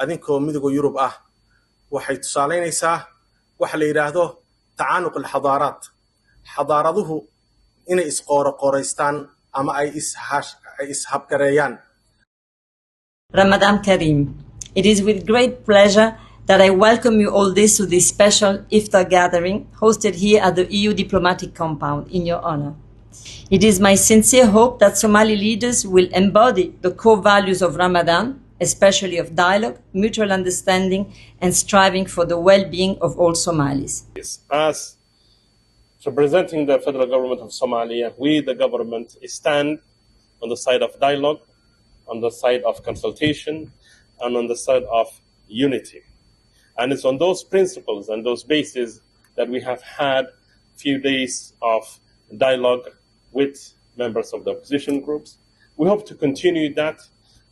adinkoo midowga Yurub ah waxay tusaaleynaysaa waxa la yiraahdo tacaanuq alxadaaraat xadaaraduhu inay isqoraystaan ama ay ishabgareeyaan. Ramadan Kareem. It is with great pleasure that I welcome you all this to this special Iftar gathering hosted here at the EU Diplomatic Compound in your honor. It is my sincere hope that Somali leaders will embody the core values of Ramadan, especially of dialogue, mutual understanding, and striving for the well-being of all Somalis. As representing the federal government of Somalia, we, the government, stand on the side of dialogue, on the side of consultation, and on the side of unity. And it's on those principles and those bases that we have had a few days of dialogue with members of the opposition groups. We hope to continue that.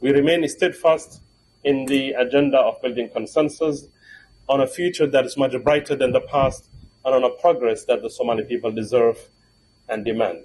We remain steadfast in the agenda of building consensus on a future that is much brighter than the past and on a progress that the Somali people deserve and demand.